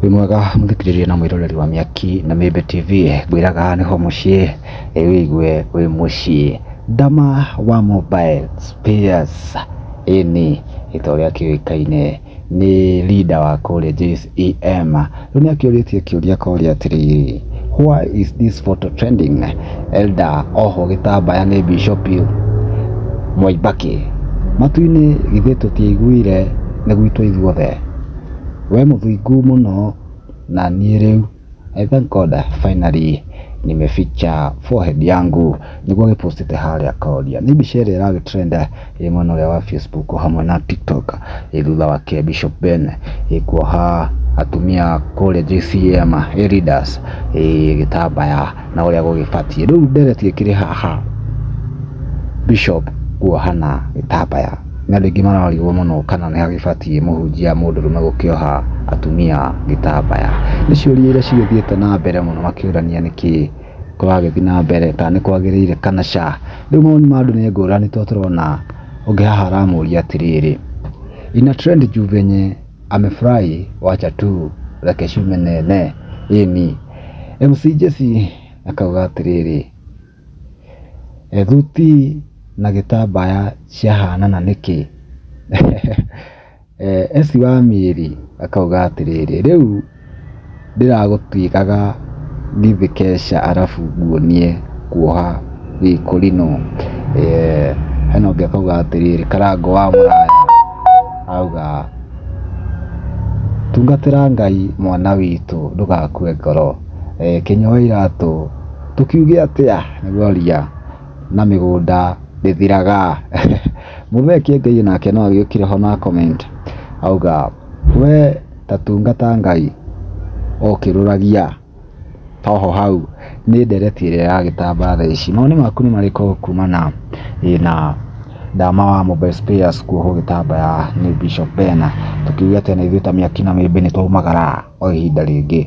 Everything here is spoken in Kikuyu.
Wĩ mwega mũthikĩrĩria na mwĩroreri wa Mĩaki na Mĩmbi TV, ngwĩraga nĩho mũciĩ wĩigue wĩ mũciĩ. Ndama wa Mobile Spares ĩni ta ũrĩa kĩũĩkaine nĩ leader wa kũrĩa JCM. Rĩu nĩ akĩũrĩtie kĩũria akoria atĩrĩrĩ, why is this photo trending? Elder ohwo gĩtambaya nĩ Bishop Mwai Matu-inĩ githĩ tũtiaiguire nĩ gwitũ ithuothe? We mũthingu mũno na niĩ rĩu I thank God finally nimeficha forehead yangu nĩguo agĩpostĩte harĩa akoria. Nĩ mbica ĩrĩa ĩragĩ trend ĩ mwena ũrĩa wa Facebook hamwe na TikTok thutha wake Bishop Ben kuoha atumia kũrĩa JCM leaders gĩtambaya na ũrĩa gũgĩbatiĩ. Rĩu ndereti ĩkĩrĩ haha Bishop kuohana gĩtambaya nĩ andũ aingĩ mararigwo mũno kana nĩ hagĩbatiĩ mũhunjia mũndũrũme gũkĩoha atumia gĩtambaya. Nĩ ciũria iria cigĩthiĩte na mbere mũno makĩũrania nĩkĩ kũragĩthiĩ na mbere kana nĩ kwagĩrĩire kana ca. Rĩu mawoni ma andũ nĩ ngũrani tondũ tũrona ũngĩ haha aramũria atĩrĩrĩ, ina trend juu venye amefurahi wacha tu reke ciume nene. Ĩni MC Jesse akauga atĩrĩrĩ, thuti na gĩtambaya ciahanana nĩkĩ? Esi wa Mĩri akauga atĩrĩrĩ, rĩu ndĩragũtuĩkaga ngĩthiĩ kesha arabu nguonie kuoha gĩkũrinũ. Hena ũngĩ akauga atĩrĩrĩ, Karangũ wa Mũraya auga tungatĩra Ngai mwana witũ ndũgakue ngoro. Kĩnyua wa iratũ tũkiuge atĩa nĩguo oria na mĩgũnda ndĩthiraga. Mũthee Kĩengei nake no agĩũkire ho na comment auga we ta tungata Ngai okĩrũragia toho hau nĩ ndereti ĩrĩa ĩragĩtamba thaa ici. Mawoni maku nĩ marĩkũ kumana na Ndama wa Mobile Spares kuohwo gĩtambaya nĩ Bishop Ben? Tũkiuge atĩa na ithuĩ ta Mĩaki na Mĩmbi nĩ twaumagara o ihinda rĩngĩ.